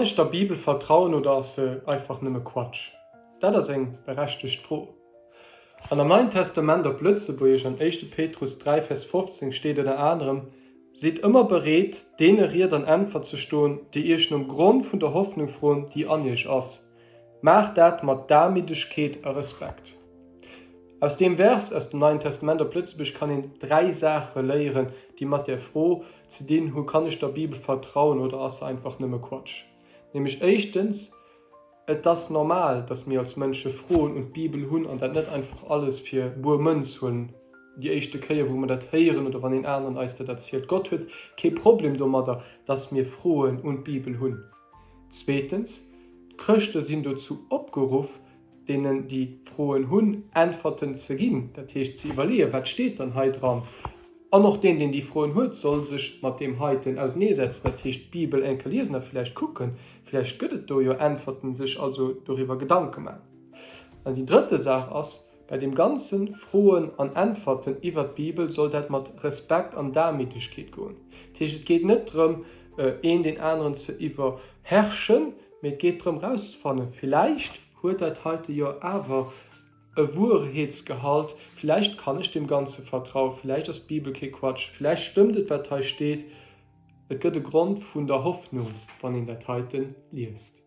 ech der Bibel vertrauen oder ass se einfach nëmme Quatsch? Dat ass eng berechtegt Fro. An am Neien Testament op Lëtzebuergesch an éischte Petrus 3, Vers 15 steet ënner anerem, Sidd ëmmer bereet, deene Ried an Äntwert ze stoen, déi iech nom Grond vun der Hoffnung froen, déi an iech ass. Maacht dat mat Damiddegkeet a Respekt. Aus deem Vers aus dem Neien Testament op Lëtzebuerg kann een 3 Saache léieren, déi mat der Fro ze dinn hu, Kann ech der Bibel vertrauen oder ass se einfach nëmme Quatsch? Nämlech éischtens, Et ass normal, dass mir als Mënsche Froen un d'Bibel hunn an dat net einfach alles fir buer Mënz huelen, déi éischte Kéier wou mer dat héieren oder wann een aneren eis dat erzielt. Gott huet kee Problem domadder, dass mir Froen un d'Bibel hunn. Zweetens, d'Chrëschte sinn dozou opgeruff, deenen déi Froen hunn, Äntwerten ze ginn, dat heescht ze iwwerleeën, wat steet dann hei dran? An och deen, deen déi Froen huet, soll sech mat deem heiten auseneesetzen, dat heescht d'Bibel eng Kéier liesen a villäicht kucken, villäicht gëtt et do jo Äntwerten, sech also doriwwer Gedanke maachen. An déi drëtte Saach ass, bei deem ganze Froen an Äntwerten iwwert d'Bibel soll dat mat Respekt an Damiddegkeet goen. Dat heescht, et geet net drëm, een deen aneren ze iwwerherrschen, mee et geet drëm erauszefannen, villäicht huet dat heite jo awer e Wuerheetsgehalt, villäicht kann ech deem Ganze vertrauen, villäicht ass d'Bibel kee Quatsch, villäicht stëmmt et wat hei steet. Et gëtt e Grond vun der Hoffnung, wann een dat heite liest.